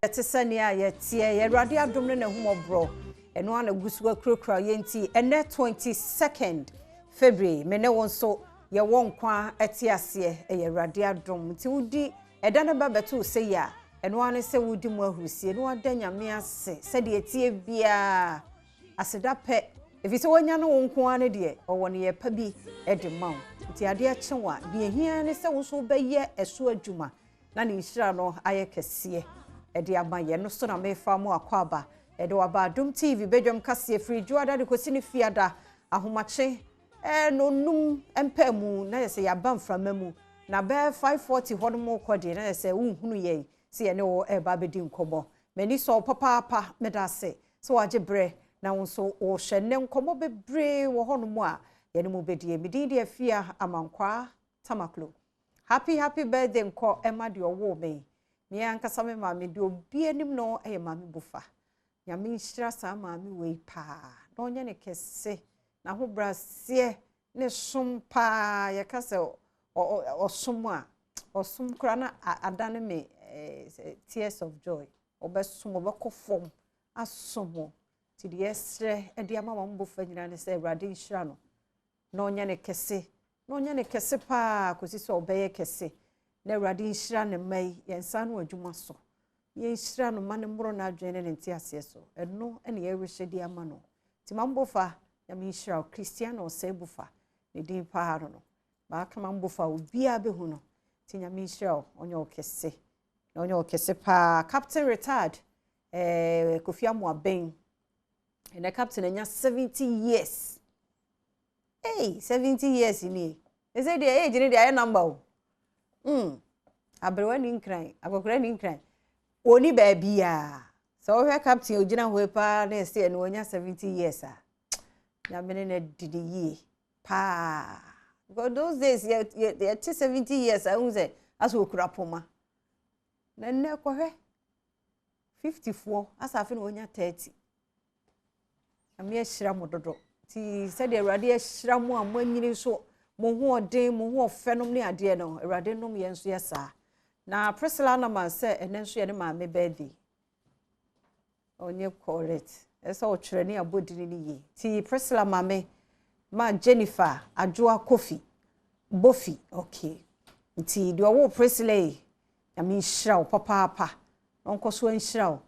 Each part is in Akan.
Yɛte sɛnea yɛteɛ, yɛn Awurade adom ne n'ahummɔborɔ, ɛno ara na ɛgu so akurakura yɛn nti, ɛnnɛ 22nd February, me ne wo nso yɛwɔ nkwa ɛte aseɛ, ɛyɛ Awurade adom. Nti wodi ɛda no ba bɛto wo sɛ yi a, ɛno ara ne sɛ wodi mu ahurusie na wada Nyame ase sɛdeɛ ɛteɛ biara. Aseda pɛ, ɛfiri sɛ wanya ne wo nko ara ne deɛ, ɔwɔ ne yɛ pa bi de ma wo. Nti adeɛ kye wo a, deɛ ɛhia ne sɛ wo nso wobɛyɛ ɛso adwuma na ne nhyira no ayɛ kɛseɛ ɛde ama yɛn. No so na mefa mo akɔ aba ɛde waba Adom TV badwam kaseɛ firi Dwoada de kɔsi ne Fiada ahomakye no num mpɛ mu na yɛ sɛ yɛaba mframa mu na bɛɛ 5:40 hɔ no mu kɔ deɛ na yɛ sɛ wonhunu yɛn sɛ yɛne wo ɛreba abɛdi nkɔmmɔ. M'ani sɔ papaapa, meda ase sɛ wagye berɛ na wo nso wɔhyɛ nnɛ nkɔmmɔ bebree wɔ hɔnom a yɛne mu bɛdie. Medin de Afia Amankwaa Tamaklo. Happy happy birthday nkɔ ɛma deɛ ɔwoo me. Me ankasa me maame deɛ obi anim no ɛyɛ Maame Bufa. Nyame nhyira saa maame wei paa na ɔnyɛ ne kɛse na ahobrɛaseɛ ne som paa. Yɛka sɛ ɔsom a ɔsom koraa na adane me tears of joy. Ɔbɛsom, ɔbɛkɔ fam asom. Nti deɛ yɛsrɛ de ama Maame Bufa nyinaa ne sɛ Awurade nhyira no na ɔnyɛ ne kɛse na ɔnyɛ ne kɛse paa kɔsi sɛ ɔbɛyɛ kɛse, na Awurade nhyira ne mma yi yɛn nsa no adwuma so. Yɛnhyira no ma ne mmoro n'adwene ne ne nteaseɛ so. Ɛno ne yɛrehyɛ de ama no. Nti Maame Bufa, Nyame nhyira wo. Christiana Ɔsɛe Bufa ne din paa no baaka Maame Bufa, obiara bɛhu no. Nti Nyame nhyira wo, ɔnyɛ wo kɛse na ɔnyɛ wo kɛse paa. Captain retired Kofi Amoabeng, ɛnɛ captain anya 70 years. Hey, 70 years ni ɛsɛ deɛ age ne deɛ ayɛ number o. Aberewa ni nkran, akɔkora ni nkran, oni baabi a sɛ wohwɛ captain ogyina hɔ paa na ɛsɛ ɛno wanya 70 years a, Nyame ne no adi ne yie paa, because those days yɛ yɛ yɛte 70 years a, wohu sɛ asɛ okura poma, na nnɛ kɔhwɛ 50 foɔ asa afe na wɔnya 30. Nyame ahyira mo dodo. Nti sɛdeɛ Awurade ahyira mo a moanyini nso, mo ho ɔden, mo ho ɔfɛ nom ne adeɛ no, Awurade nom yɛn nso yɛ saa. Na Priscilla Anama sɛ ɛnɛ nso yɛ ne maame birthday. Ɔnyɛ correct, ɛsɛ ɔtwerɛ ne abɔdini no yie. Nti Priscilla maame ma Jennifer Adwoa Kofi Bofi, okay. Nti deɛ ɔwɔ Priscilla yi, Nyame nhyira wo papaapa na ɔnkɔ so nhyira wo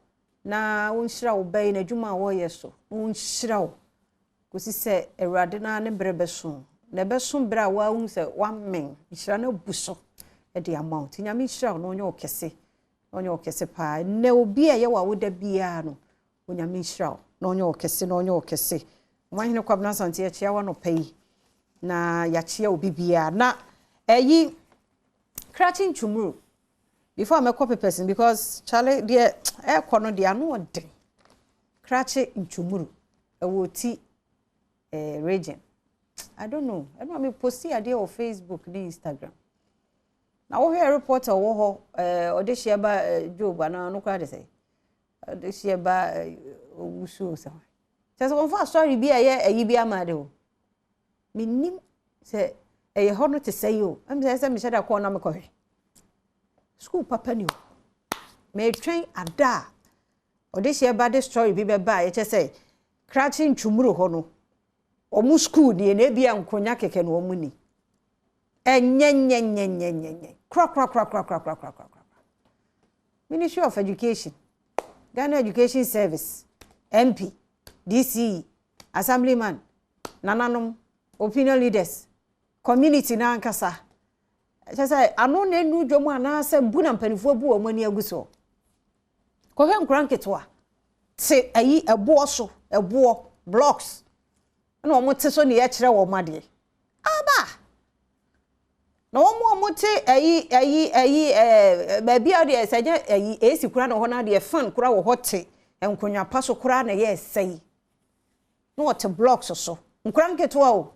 na ɔnhyira wo bɛyi n'adwuma a wɔreyɛ so, na ɔnhyira wo kɔsi sɛ Awurade naa ne berɛ bɛso, na ɛbɛso berɛ a woahu sɛ woamen nhyira no abu so de ama wo. Nti Nyame nhyira wo na ɔnyɛ wo kɛse, na ɔnyɛ wo kɛse paa. Nnɛ obi a ɛyɛ wɔ awoda biara no, Onyame nhyira wo na ɔnyɛ wo kɛse, na ɔnyɛ wo kɛse. Ɔmanhene Kwabena Asante, yɛkyea wo anɔpa yi na yɛakyea obi biara. Na ɛyi Krakye Ntwumuru, before mɛkɔ papers no, because Charlie deɛ ɛkɔ no deɛ ano ɔden. Krakye Ntwumuru ɛwɔ ti region, I don't know. Ɛno a me post adeɛ wɔ Facebook ne Instagram na wohwɛ reporter wɔ hɔ ɔde hyia ba Job anaa ɔno koraa de sɛ ɔde hyia ba Owusu sɛ kyerɛ sɛ wɔmfa asɔre bi a ɛyɛ ayi bi ama de o. Menim sɛ ɛyɛ hɔ no te sɛ yi o, ɛm sɛ mehyɛ da kɔɔ na mekɔhwɛ school papa ni o. Metwɛn ada a ɔde hyia ba de story bi bɛba a yɛkyɛ sɛ Krakye Ntwumuru hɔ no, ɔmo school nie na ebi a nkonnwa kɛkɛ na ɔmo ni. Ɛnyɛ nyɛ nyɛ nyɛ nyɛ nyɛ korakorakorakorakorakorakora. Ministry of Education, Ghana Education Service, MP, DCE, assemblyman, nananom, opinion leaders, community n'ankasa, kyɛ sɛ ano na enu dwom anaasɛ bu na mpanimfoɔ bu wɔn ani agu so. Kɔhwɛ nkora nketewa te ayi ɛboɔ so, ɛboɔ blocks ɛna wɔn te so ne yɛkyerɛ wɔn adeɛ aba. Na wɔn a wɔte ayi baabi a deɛ sɛ nyɛ ayi esi kora na hɔ na deɛ fan kora wɔ hɔ te nkonnwa pa so kora na ɛyɛ ɛsɛyi na wɔte blocks so. Nkora nketewa o,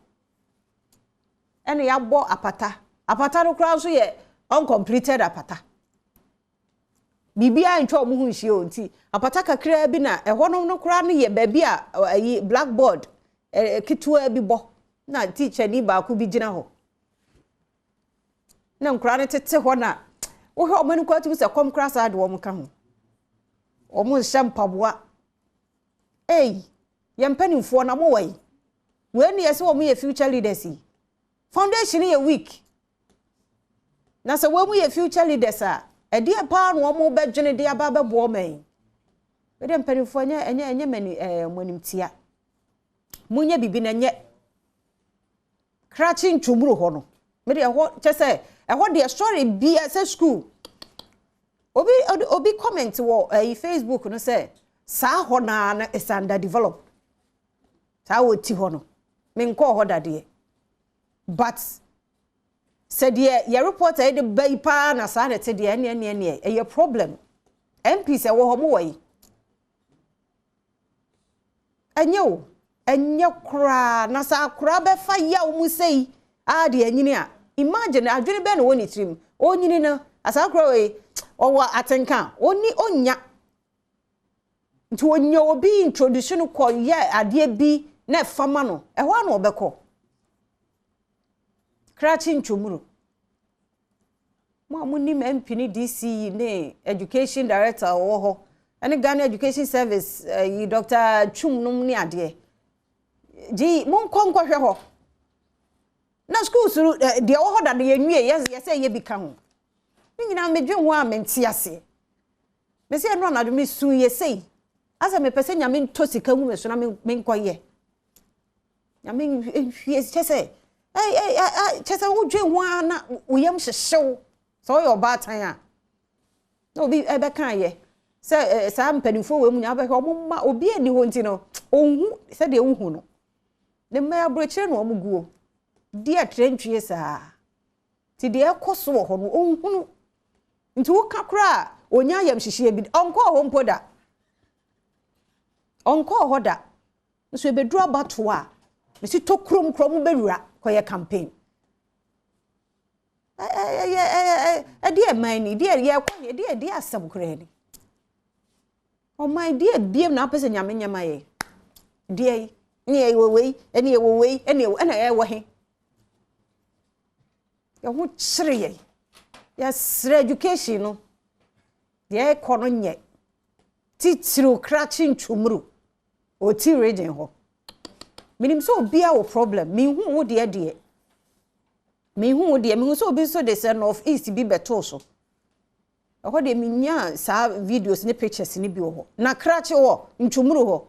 ɛna yɛabɔ apata. Apata no koraa nso yɛ uncompleted apata, biribiara ntwa wɔn ho nhyia o. Nti apata kakraa bi na ɛhɔ no koraa no yɛ baabi a ayi blackboard ketewa bi bɔ na teacher ni baako bi gyina hɔ na nkwaraa no tete hɔ na wohwɛ wɔn ani koraa tumi sɛ kɔm koraa saa de wɔn ka ho. Wɔn nhyɛ mpaboa. Ei, yɛn mpanimfoɔ na mowɔ yi. Wei ne yɛsɛ wɔn yɛ future leaders yi. Foundation yɛ weak. Na sɛ wɔn yɛ future leaders a, ɛdeɛ paa na wɔn bɛdwene de aba abɛboa ɔman yi. Wei mpanimfoɔ, ɛnyɛ mani mo animtia. Monyɛ biribi na ɛnyɛ Krakye Ntwomuro hɔ no. Mede ɛhɔ kyɛ sɛ ɛhɔ deɛ, story bia sɛ school. Obi comment wɔ ɛyi Facebook no sɛ saa hɔ naa no is underdeveloped. Saa wɔ ti hɔ no. Menkɔɔ hɔ dadeɛ. But sɛ deɛ yɛ reporter yi de ba yi paa na saa na ɛte deɛ, ɛneɛ ɛyɛ problem. MPs ɛwɔ hɔ, mo wɔ yi. Ɛnyɛ o, ɛnyɛ koraa na sɛ akora bɛfa yaw mu sɛyi a deɛ anyini a, imagine adwene bɛn na wɔ ne tirim. Onyini no, asa akora wei ɔwɔ atenka, ɔni ɔnya. Nti onya obi introduce no kɔ yɛ adeɛ bi na ɛfa ma no, ɛhɔ a na ɔbɛkɔ. Krakye Ntwomuro. Mo a monim MP ne DCE ne education director a ɔwɔ hɔ ɛne Ghana Education Service yi, Dr. Twum nom ne adeɛ. Gyi monkɔ nkɔhwɛ hɔ. Na schools no deɛ ɛwɔ hɔ dada yɛnwie, yɛsɛ yɛ bi ka ho. Ne nyinaa medwe ho a mente aseɛ. Mesi ɛno anadwo mesu yɛ sei. Asɛ mepɛ sɛ Nyame ntɔ sika gu me so na menkɔyɛ. Nyame nhwie kyɛ sɛ kyɛ sɛ wodwe ho a na wo yam hyehyew sɛ woyɛ ɔbaatan a na obi ɛbɛka yɛ sɛ saa mpanimfoɔ wɔ mu nyinaa bɛhwɛ ɔmo mma, obi ani hɔ nti no ɔnhu sɛdeɛ wohu no. Ne mma aburokyire na ɔmo guo di atrantwie saa nti deɛ ɛkɔ so wɔ hɔ no ɔnhunu, nti woka koraa onya ayamhyehyeɛ bi. Ɔnkɔɔ hɔ mpo da, ɔnkɔɔ hɔ da. Nso ebeduru abatoɔ a mesi tɔ kurom kurom bɛwura kɔyɛ campaign. Ɛyɛ ɛdeɛ ɛman ni deɛ yɛkɔ yɛ deɛ deɛ asɛm koraa ni. Ɔman deɛ biem na apɛ sɛ Nyame nyɛma yɛ deɛ yi ne yɛwɔ wei ɛne yɛwɔ wei ɛne yɛwɔ ɛna yɛwɔ he. Yɛho kyerɛ yɛ, yɛsrɛ, education no deɛ ɛkɔ no nyɛ titiriw Krakye Ntwomuro, Oti Region hɔ. Menim sɛ obiara wɔ problem. Mehu wo deɛ, mehu wo deɛ, mehu sɛ obi nso de sɛ North East bi bɛtoo so. Ɛhɔ deɛ menya saa videos ne pictures ne bi wɔ hɔ. Na Krakye wɔ Ntwomuro hɔ,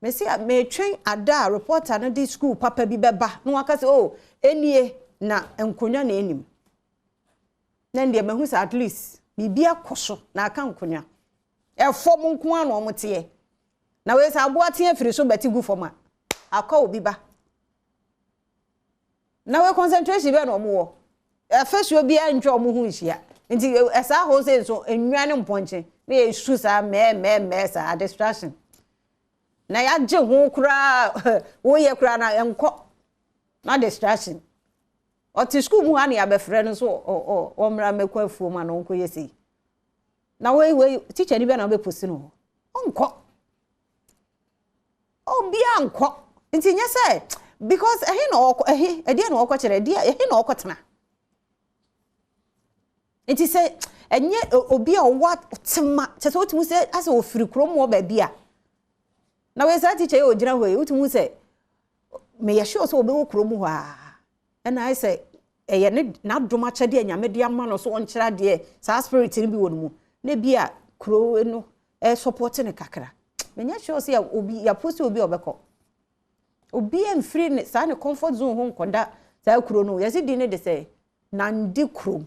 mesi metwɛn ada a reporter no de school papa bi bɛba na waka sɛ, oh, enie na nkonnwa na anim na deɛ mahu sɛ at least biribi akɔ so na aka nkonnwa ɛfɔm nko ara na wɔn teɛ. Na wei sɛ aboa teɛ firi so bɛte gu fam a akɔ obi ba na wei concentration bɛɛ na wɔn wɔ afasuo biara ntwa wɔn ho nhyia, nti ɛsaa hɔ sɛ nso nnwa ne mpɔnkye na yɛsu saa mɛɛ mɛɛ mɛɛ saa distraction na yɛagye ho koraa. Woyɛ koraa na nkɔ na distraction. Ɔte sukuu mu ha ne yɛabɛfrɛ no nso ɔmmra mmɛkɔ afuom a na ɔnkɔyɛ sei na wei wei teacher ni bɛ na wobɛpost no hɔ, ɔnkɔ, obiara nkɔ. Nti nyɛ sɛ because ɛhe na ɔkɔ, ɛhe ɛdeɛ na ɔkɔ kyerɛ, ɛdeɛ ɛhe na ɔkɔ tena. Nti sɛ ɛnyɛ obi a ɔwɔ tema kyɛ sɛ wotumi sɛ asɛ ofiri kurom wɔ baabi a na wei saa teacher yi a ogyina hɔ yi, wotumi sɛ meyɛ sure sɛ ɔbɛwɔ kurom hɔ a ɛna ayɛ sɛ ɛyɛ ne n'adom akyɛdeɛ a Nyame de ama no so ɔnkyerɛ adeɛ. Saa spirit no bi wɔ no mu na bi a kuro no ɛsupport ne kakra. Menyɛ sure sɛ obi yɛapost obi a ɔbɛkɔ. Obi amfiri ne saa ne comfort zone ho nkɔda saa kuro no. Yɛsi di ne de sɛ Nande kurom,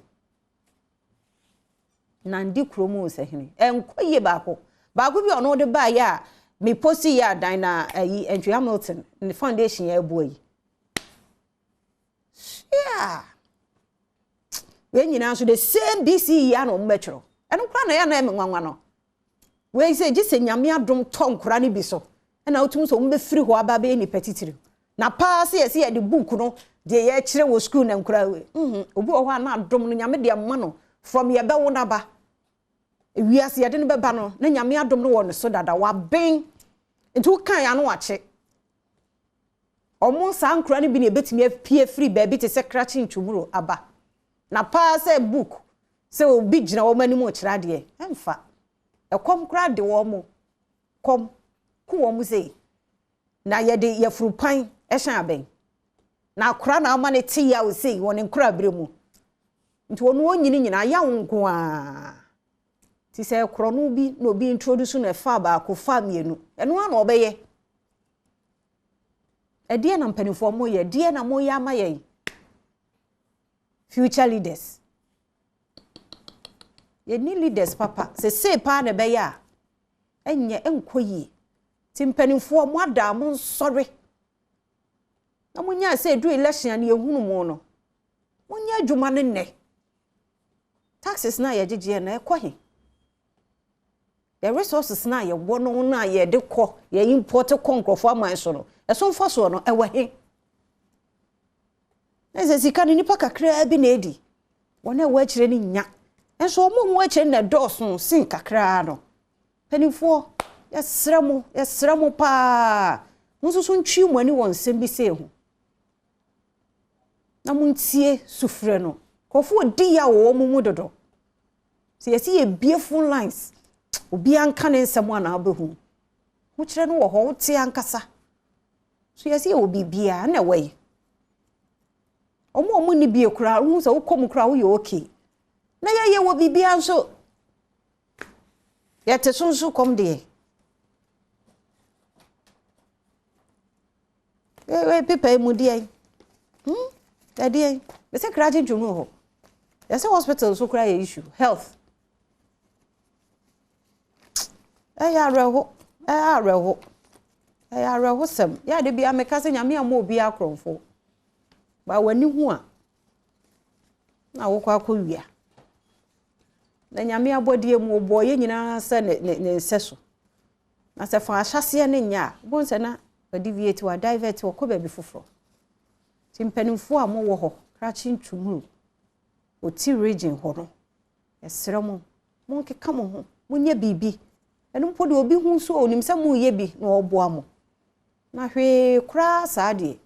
Nande kurom o, sɛ hene ɛnkɔ yie. Baako baako bi a ɔno de baayɛ a me post yɛ adan na ɛyi Antwi Hamilton ne foundation yɛ ɛboa yi yeah. Wei nyinaa nso the same BCE a na wɔn bɛtwerɛ. Ɛno koraa na ɛyɛ na ɛmɛ nwanwa no. Wei sɛ gye sɛ Nyame adom tɔ nkora no bi so ɛna wotumi sɛ wɔn bɛfiri hɔ aba bɛyɛ nipa titiri na paa sɛ yɛsɛ yɛde book no deɛ yɛkyerɛ wɔ school na nkora wei obi wɔ hɔ a na adom no Nyame de ama no from yɛbɛwo n'aba wiase, yɛde no bɛba no na Nyame adom no wɔ ne so dada, waben. Nti wokan ya no wakye ɔmo. Saa nkora no bi na ebetumi apue firi baabi te sɛ Krakye Ntwomuro aba na paa sɛ book. Sɛ obi gyina wɔn anim rekyerɛ adeɛ, ɛmfa. Ɛkɔm koraa de wɔn, kɔm ku wɔn sei. Na yɛde yafunu pan hyɛn abɛn. Na akora na ama no te yaw sei wɔ ne nkoraberɛ mu. Nti ɔno ɔnyini nyinaa yaw nko ara. Nti sɛ korɔno bi na obi introduce no ɛfa baako fa mmienu, ɛno ara na ɔbɛyɛ. Ɛdeɛ na mpanimfoɔ moyɛ, ɛdeɛ na moyɛ ama yɛn future leaders. Yɛnni leaders papa. Sesei paa na ɛbɛyɛ a, ɛnyɛ ɛnkɔ yie. Nti mpanimfoɔ mo ada mo nsɔre. Na monyaa sɛ ɛdu election a ne yɛhunu mo no. Monyɛ adwuma no nnɛ. Taxes no a yɛgyegyeɛ no ɛkɔ he? Yɛ resources no a yɛwɔ no no a yɛde kɔ, yɛ import kɔ nkurɔfoɔ aman so no, ɛso mfasoɔ no ɛwɔ he? Na sɛ sika no nipa kakraa bi na edi. Wɔn a ɛwɔ akyire no nya. Nso wɔn a wɔwɔ akyire no na ɛdɔɔso sen kakraa no. Mpanimfoɔ, yɛsrɛ mo, yɛsrɛ mo paa. Mo nso so ntwi mo ani wɔ nsɛm bi sei ho. Na montie sufrɛ no. Nkurɔfoɔ di yaw wɔ wɔn mu dodo. Sɛ yɛsi yɛbie phone lines, obiara nka ne nsɛm a na wobɛhu. Hokyerɛ no wɔ hɔ, wote ankasa. So yɛsi yɛwɔ biribiara na ɛwɔ yi. Wɔn a wɔn nni bie koraa, wohu sɛ wokɔ mu koraa woyɛ okay. Na yɛyɛ wɔ biribiara nso, yɛte so nso kɔm deɛ. Pepa yi mu deɛ, ɛdeɛ, bɛsɛ krakye ntwom wɔ hɔ. Yɛsɛ hospital nso koraa yɛ issue, health. Ɛyɛ awerɛho, ɛyɛ awerɛho, ɛyɛ awerɛhosɛm. Yɛ ade bia meka sɛ Nyame ammɔ obiara korɔmfo. Ba w'ani hu a, na wokɔ akɔwia. Na Nyame abɔdeɛ mu, ɔbɔɔ yɛn nyinaa sɛ ne ne ne nsɛso. Na sɛ fa ahyɛseɛ no nyɛ a, wobɛhu sɛ na wadeviate, wadivert, wɔkɔ baabi foforɔ. Nti mpanimfoɔ a mowɔ hɔ, Krakye Ntumuru, Oti region hɔ no, yɛsrɛ mo, monkeka mo ho, monyɛ biribi. Ɛno mpo deɛ obi hu nso onim sɛ moreyɛ bi na ɔreboa mo. Na hwee koraa saa deɛ,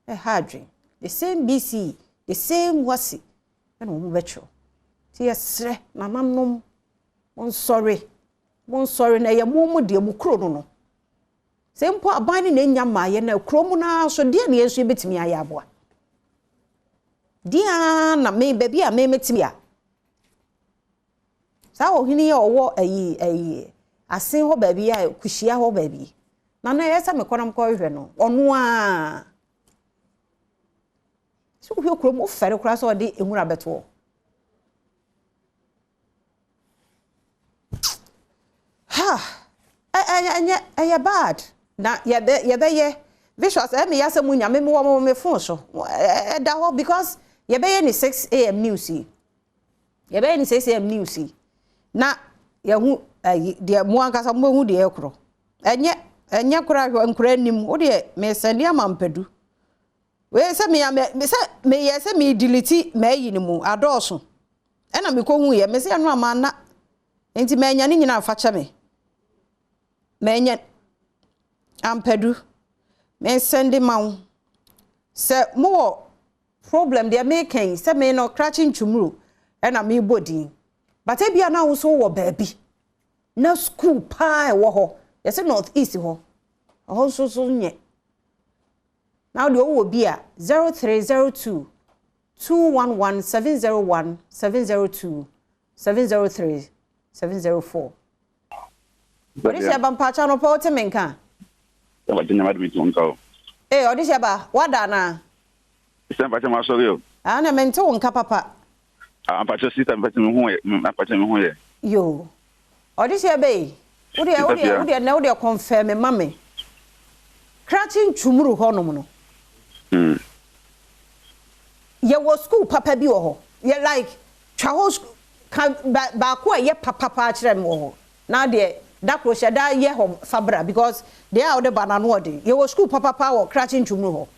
ɛha adwen. The same BC, the same WASSCE, ɛna wɔn bɛtwerɛ. Nti yɛsrɛ nananom, monsɔre, monsɔre na ɛyɛ mo mo deɛ mo kuro no no. Sɛ mpo aban no na enya mmaayɛ na kuro mu naa nso deɛ na yɛn nso yɛbɛtumi ayɛ aboa. Deɛ na me baabi a me mɛtumi a. Saa ɔhene yi a ɔwɔ ayi ayi asen hɔ baabi a kuhyia hɔ baabi. Na na ɛyɛ sɛ mekɔ na mekɔhwehwɛ no, ɔno ara. Sɛ wohwɛ kurom wofɛre koraa sɛ ɔde nwura bɛto hɔ. Ha! Ɛnyɛ ɛyɛ bad. Na yɛbɛ yɛbɛyɛ visuals ɛyɛ me ya sɛ munya me wɔ me phone so. Ɛda hɔ because yɛbɛyɛ ne 6 am news yi. Yɛbɛyɛ ne 6 am news yi. Na yɛhu ɛyi deɛ mo ankasa mo bɛhu deɛ ɛkorɔ. Ɛnyɛ ɛnyɛ koraa hwɛ nkora anim. Wo deɛ mesɛnde ama mpadu. Wei sɛ me me sɛ meyɛ sɛ me delete maayi no mu adɔɔso. Ɛna mekɔhu yɛ me sɛ ɛno ama na nti manya ne nyinaa fa kyɛ me. Manya ampadu. Mesɛnde ma wo. Sɛ mowɔ problem deɛ meka yi sɛ me no Krakye Ntwumuru ɛna mebɔ din. But ebia na wo nso wɔ baabi na school paa ɛwɔ hɔ. Yɛsɛ North East hɔ. Ɛhɔ nso so nyɛ. Na deɛ wowɔ bi a 0302 211 701 702 703 704. Ɔde hyɛ ba mpakyɛ no pɛ wote me nka. Ɛwɔ gyenya ma de mi ti nka o. Ee, ɔde hyɛ ba wada anaa? Sɛ mpakyɛ ma sɔre o. Ah, na mente wo nka papa. Ah, mpakyɛ sister, mpakyɛ mi ho yɛ, mpakyɛ mi ho yɛ. Yo. Ɔde hyɛ bɛyi. Wodeɛ wodeɛ wodeɛ na wodeɛ confirm ma me. Krakye Ntwumuru hɔnom no. Yɛwɔ school papa bi wɔ hɔ. Yɛ like twa hɔ ka baako a ɛyɛ papa paa kyerɛ me wɔ hɔ. Na deɛ da koro hyɛ da yɛ hɔ fa bra because deɛ a wode ba n'ano ɔden. Yɛwɔ school papa paa wɔ Krakye Ntwumuru hɔ.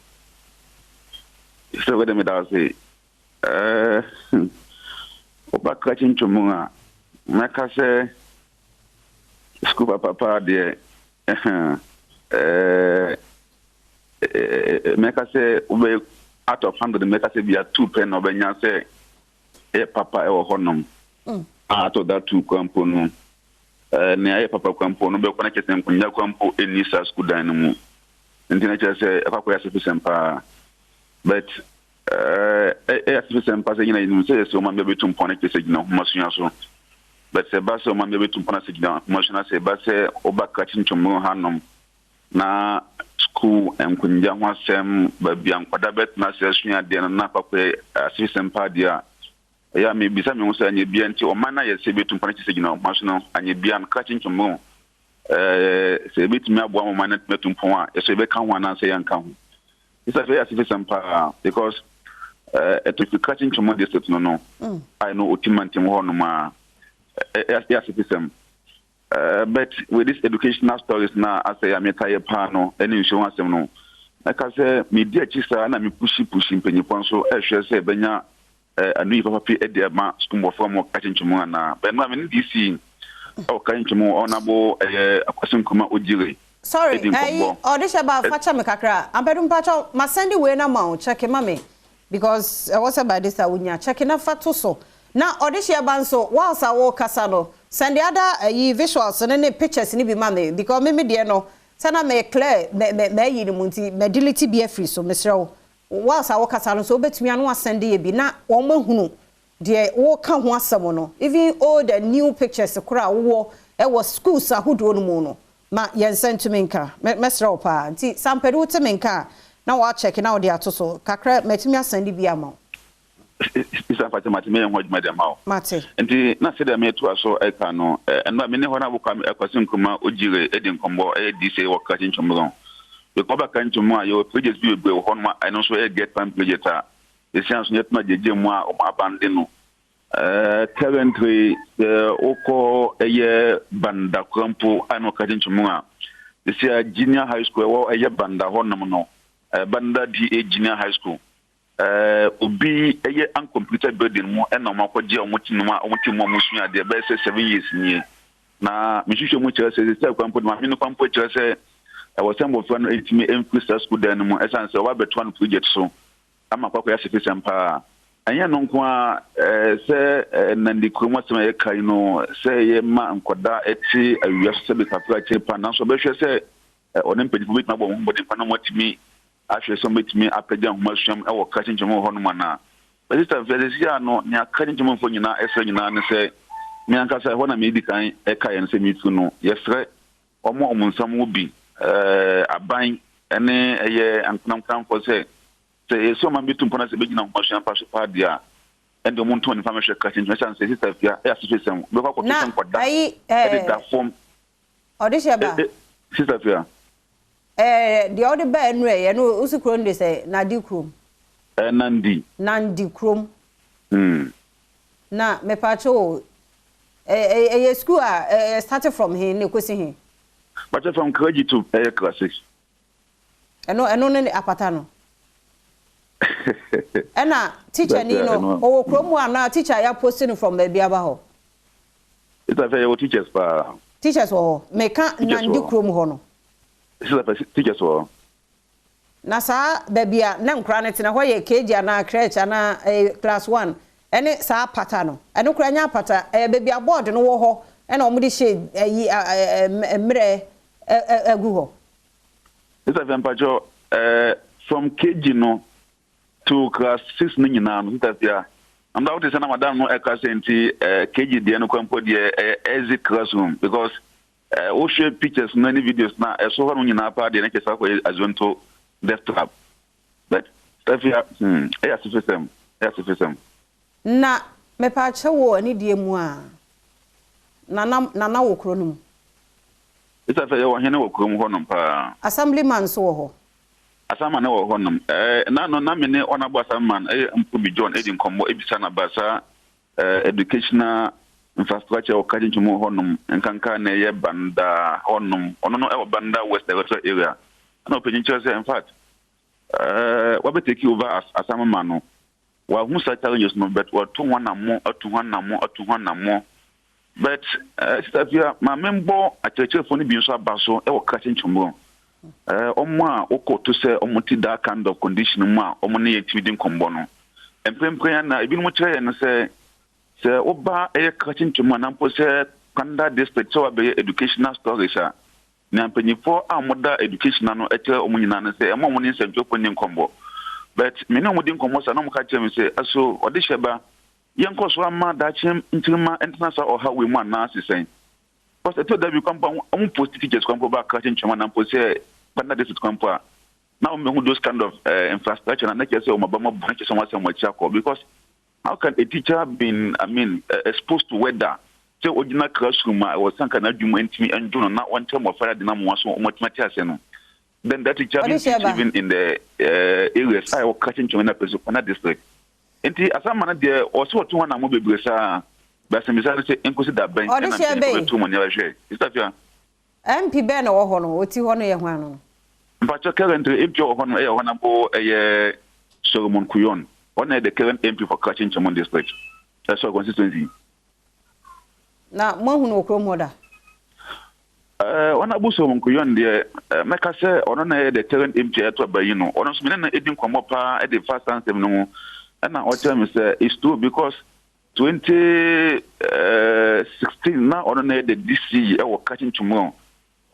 Sɛ wode me da ase. Ɛɛ, woba Krakye Ntwumuru a, mɛka sɛ school papa paa deɛ, ɛɛ mɛka sɛ wobɛ out of 100, mɛka sɛ bia two pɛ na ɔbɛnya sɛ ɛyɛ papa ɛwɔ hɔnom. A atɔ da tu kora mpo no, nea ɛyɛ papa kora mpo no bɛkɔ na kyerɛ sɛ nkonnwa kora mpo nni saa sukuu dan no mu. Nti na kyerɛ sɛ ɛkɔ akɔyɛ asefesɛm paa. But ɛyɛ asefesɛm paa sɛ nyina yɛnim sɛ yɛsɛ ɔman bi abɛtu mpɔn na kyerɛ sɛ gyina nhomasua so. But sɛ ɛba sɛ ɔman bi abɛtu mpɔn na sɛ gyina nhomasua na sɛ ɛba sɛ woba Krachi Nchumuru hanom na sukuu nkonnwa ho asɛm, baabi a nkwadaa bɛtena ase asua adeɛ no na akɔ akɔyɛ asefesɛm paa deɛ a, ɛyɛ a mebisa me ho sɛ anyɛ bia nti ɔman no ayɛ sɛ ɛbɛtu mpɔn na kyerɛ sɛ gyina ɔman so no anyɛ bia no Krachi Nchumuru sɛ yɛbɛtumi aboa ma ɔman no atumi atu mpɔn a, yɛsɛ yɛbɛka ho anaasɛ yɛnka ho. Sɛ afei asefesɛm paa because ɛto fi Krachi Nchumuru district no no a ɛno Oti mantam hɔ nom a ɛyɛ asefesɛm. But with this educational stories na asɛ yɛ a meka yɛ paa no ɛne nsuo ho asɛm no, mɛka sɛ medi akyi saa na mepushi pushi mpanyinfoɔ nso ɛhwɛ sɛ ɛbɛnya ano yi papa pi de ama sukuu mmɔfra mu Krachi Nchumuru anaa. But no a me ne DC ɛwɔ Krachi Nchumuru Honorable ɛyɛ Akwasi Nkrumah Ogyiri Sorry, ɛdi ɛyi nkɔmmɔ. Ɔde hyɛ ba fa kyɛ me kakra. Ampadu, mpakyɛw, ma send wei na ma wo check ma me because ɛwɔ sɛ by this time wonya check na fa to so. Na ɔde hyɛ ba nso, whilst a wɔrekasa no, send the other ɛyi visuals ne pictures ne bi ma me because me deɛ no sɛ na me clear me me me ayi no mu nti me delete bi afiri so. Mesrɛ wo, whilst a wɔkasa no so wobɛtumi ano asend yɛ bi na wɔn mahunu deɛ wɔka ho asɛm no, even old and new pictures koraa wowɔ ɛwɔ schools ahodoɔ no mu no, ma yɛn nsa ntumi nka. Mɛsrɛ wo paa. Nti sampɛde wote me nka a na wɔakyɛke na wɔde ato so kakra, matumi asend bi ama wo. Isa Fatima, mate, meyɛ ho adwuma de ama wo. Mate. Nti na sɛdeɛ metoa so ɛka no, ɛno a mene hɔ na wokɔ Akwasi Nkrumah Ogyire ɛdi nkɔmmɔ, ɛyɛ DC wɔ Krachi Nchumuru because ɔbɛka Nchumuru a yɛwɔ project bi bebree wɔ hɔnom a ɛno nso ɛyɛ GETFund project a ɛsia nso yɛtena gyegye mu a ɔmo abande no. Currently sɛ wokɔ ɛyɛ Banda kora mpo a na Krachi Nchumuru a ɛsia junior high school ɛwɔ ɛyɛ Banda hɔnom no, Banda DA Junior High School, obi ɛyɛ uncompleted building mu ɛna ɔmo akɔgye a ɔmo te mu a ɔmo te mu a ɔmo sua adeɛ bɛyɛ sɛ 7 years nie. Na mehwehwɛ mu kyerɛ sɛ kwan mpo de maame no kwan mpo kyerɛ sɛ ɛwɔ sɛ mbɔfra no ɛtumi ɛmfiri saa school dan no mu ɛsiane sɛ ɔba abɛtoa no project so ama akɔakɔyɛ asefesɛm paa. Ɛnyɛ no nko a, sɛ Nandi kurom asɛm a yɛka yi no sɛ yɛma nkɔda ɛte awia so sɛ bekakra kyerɛ pa, nanso ɔbɛhwɛ sɛ ɔne mpanyinfoɔ bɛtumi abɔ wɔn ho mmɔden pa na wɔatumi ahwɛ sɛ wɔbɛtumi apagya nhoma suam ɛwɔ Krachi Nchumuru hɔnom anaa. Sister mfɛ sɛsi a no nea Krachi Nchumurufo nyinaa ɛsrɛ nyinaa ne sɛ me ankasa ɛhɔ na meedi kan ɛka yɛn sɛ metu no, yɛsrɛ ɔmo a ɔmo nsam wɔ bi, aban ɛne ɛyɛ ankonamkonamfoɔ sɛ yɛsɛ ɔman bi tu mpɔn na sɛ ɛbɛgyina nhoma sua mpa so paa deɛ a, ɛnde ɔmo ntɔn nifa mɛhwɛ Krachi Nchumuru ɛsiane sɛ sister fia ɛyɛ asefesɛm bɛkɔ akɔto na sɛ nkɔda ayi ɛde da fam. Ɔde hyɛ ba. Sister fia. Deɛ ɔde baa nnura yɛ no, wosi kurom de sɛ Nadi kurom? Nandi. Nandi kurom. Na mepatwo o, ɛyɛ school a ɛɛ start from he na ekosi he? Bàtɛ from KG to ɛyɛ class six. Ɛno ne apata no ɛna teacher ni no ɔwɔ kurom hɔ anaa teacher yɛ post no from baabi aba hɔ? Sister fɛ, yɛwɔ teachers paa. Teachers wɔ hɔ, meka Teachers Nandi wɔ hɔ. kurom hɔ no. Sister fɛ, teachers wɔ hɔ. Na saa baabi a na nkora no tena hɔ yɛ KG anaa crèche anaa class one ɛne saa apata no, ɛno koraa nyɛ apata, ɛyɛ baabi a board no wɔ hɔ ɛna wɔde hyɛ ɛyi ɛɛ mmerɛ agu hɔ? Sister fɛ, mpakyɛ, from KG no to class six no nyinaa no, sister fia, amda wote sɛ na madam no ɛka sɛ nti KG deɛ no kwan mpo deɛ ɛyɛ exit classroom because wohwɛ pictures no ne videos na ɛso hɔ no nyinaa paa deɛ ne kyɛ sɛ akɔyɛ azonto death trap. But sister fia, ɛyɛ asefesɛm, ɛyɛ asefesɛm. Na mepaakyɛ wɔ anidie mu a, nana nana wɔ kuro no mu? Sister fɛ, yɛwɔ hene wɔ kurom hɔnom paa. Assemblyman nso wɔ hɔ? Asaman wɔ hɔnom. Na no na me ne ɔnabɔ asaman ɛyɛ Mpobi John ɛdi nkɔmmɔ ebisa na ba saa educational infrastructure wɔ Krachi Nchumuru hɔnom, nkanka na ɛyɛ Banda hɔnom. Ɔno no ɛwɔ Banda West electoral area ɛna ɔpanyin kyerɛ sɛ in fact wabɛ take over as asamama no, wahu saa challenges no, but watu ho anammɔ, atu ho anammɔ, atu ho anammɔ. But sister fia, maame mbɔ akyerɛkyerɛfoɔ no bi nso aba so ɛwɔ Krachi Nchumuru, ɔmo a wokɔto sɛ ɔmo te that kind of condition mu a ɔmo ne yɛn tumi di nkɔmmɔ no mprempren na ebinom kyerɛ yɛn no sɛ Sɛ woba ɛyɛ Krachi Nchumuru anaa mpo sɛ Kpandai District sɛ wabɛyɛ educational stories a, nea mpanyinfoɔ a wɔda education ano kyerɛ wɔn nyinaa ne sɛ ɛmma wɔn ne nsɛntwerɛfoɔ nni nkɔmmɔ. But me ne wɔn di nkɔmmɔ saa na wɔka kyerɛ me sɛ, Aso ɔdehyɛ ba, yɛnkɔ so ama daakye nkyirimma ntena saa ɔhaw wei mu anaa se sɛn? Because ɛtɔ da bi koraa mpo a wɔn post teachers koraa mpo ba Krachi Nchumuru anaa mpo sɛ Kpandai District koraa mpo a, na wɔn bɛhu those kind of infrastructure na na kyerɛ sɛ wɔn aba mu abu na kyerɛ sɛ wɔn asɛn wɔn akyi akɔ because how can a teacher been, I mean, exposed to weather sɛ ogyina classroom a ɛwɔ sanka n'adwuma ntumi ndwo no na wɔnkyerɛ mmɔfra ade na mmoa so wɔn atumi ate ase no, then that teacher been teach even in the areas a ɛwɔ Krachi Nchome na Pɛso Kwana district. Nti asama no deɛ ɔsɛ ɔto ho anamo bebree saa bɛsɛmbisa no sɛ nkosi da bɛn ɛna mpanyinfoɔ bɛto mu nea bɛhwɛ Sister. MP bɛn na ɔwɔ hɔ no? Ɔti hɔ no yɛ hwan no? Mpakyɛ, currently MP a ɔwɔ hɔ no yɛ Honourable ɛyɛ Solomon Kuyon. Ɔno na ɛyɛ the current MP for Krachi Nchumuru district, sorry, constituency. Na moahu no wɔ kurom hɔ da? Honourable Solomon Kuyon deɛ, mɛka sɛ ɔno na ɛyɛ the current MP a yɛato aba yi no. Ɔno nso me ne no di nkɔmmɔ paa de fa saa nsɛm no ho. Ɛna ɔkyerɛ me sɛ it's true because 2016 na ɔno na ɛyɛ the DC wɔ Krachi Nchumuru,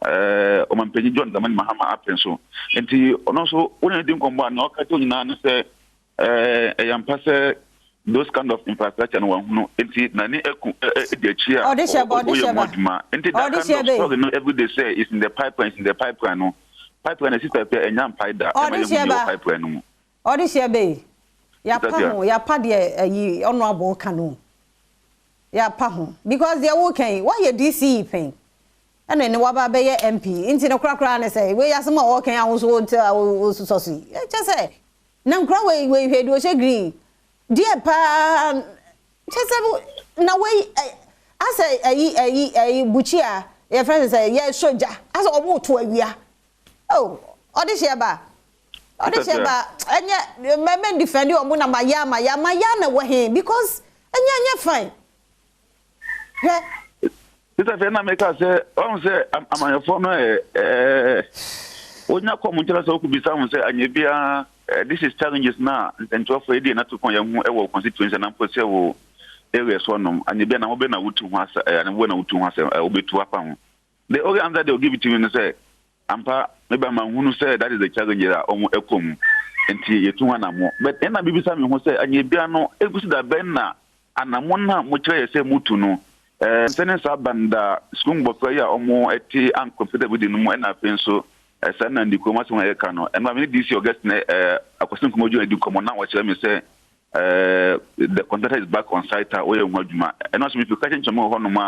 Ɔmanpanyin John Dramani Mahama apɛn so. Nti ɔno nso wo ne no di nkɔmmɔ a, nea ɔka kyerɛ wo nyinaa ne sɛ ɛyɛ ampa sɛ those kind of infrastructure no wahunu nti n'ani aku di akyi a ɔyɛ ho adwuma. Nti that kind of story no everyday sɛ it's in the pipeline, it's in the pipeline no, pipeline no ɛsi pɛpɛ ɛnya mpae da ɛma yɛhu deɛ ɛwɔ pipeline no mu. Ɔdehyɛ bɛyi, yapa ho, yapa deɛ ayi ɔno abɔ ka no, yapa ho because deɛ woka yi, woayɛ DCE pɛn, ɛna ɛne waba abɛyɛ MP, nti no korakora ne sɛ wei asɛm a wɔka yi a wo nso wote a wosusɔ so yi, kyɛ sɛ na nkura wei wei hwɛ deɛ ɔhyɛ green deɛ paa, kyɛ sɛ na wei asɛ ayi ayi ayi bukyi a yɛfrɛ no sɛ yɛsɔ gya asɛ wɔn to awia. Oh, ɔde hyɛ ba. Ɔde hyɛ ba. Ɛnyɛ mɛ mɛ defend ɔmo na ma ya ma ya ma ya na wɔ he because ɛnyɛ ɛnyɛ fine. Hwɛ. Sister fɛ na meka sɛ ɔn sɛ amanyɔfoɔ no ɛ ɛɛ wonya kɔ mo nkyɛn sɛ wokɔ bisa ho sɛ anyɛ biara this is challenges na nsɛnkyerɛfoɔ yɛde yɛn ato kɔn yɛn ho ɛwɔ constituency na mpo sɛ wɔ area so nom anyɛ biara na wobɛ na wotu ho asɛ ɛ wobɛ na wotu ho asɛ wobɛtu afa ho. The only answer they will give it to me ne sɛ, ampa me ba manhunu sɛ that is the challenge a wɔn kɔ mu nti yɛtu ho anammɔ. But ɛna mebisa me ho sɛ anyɛ biara no ɛnkosi da bɛn na anammɔn no a mokyerɛ yɛ sɛ motu no sɛ ne saa banda sukuu mmɔfra yi a wɔn te uncomfortable no mu ɛna afei nso saa Nandi kurom asɛm a yɛka no. Ɛno a me ne DC Augustine Akwasi Nkrumah Odwo adi nkɔmmɔ na ɔkyerɛ me sɛ the contractor is back on site a wɔyɛ ho adwuma. Ɛno nso mefi Krakyɛ nkyɛn mu wɔ hɔnom a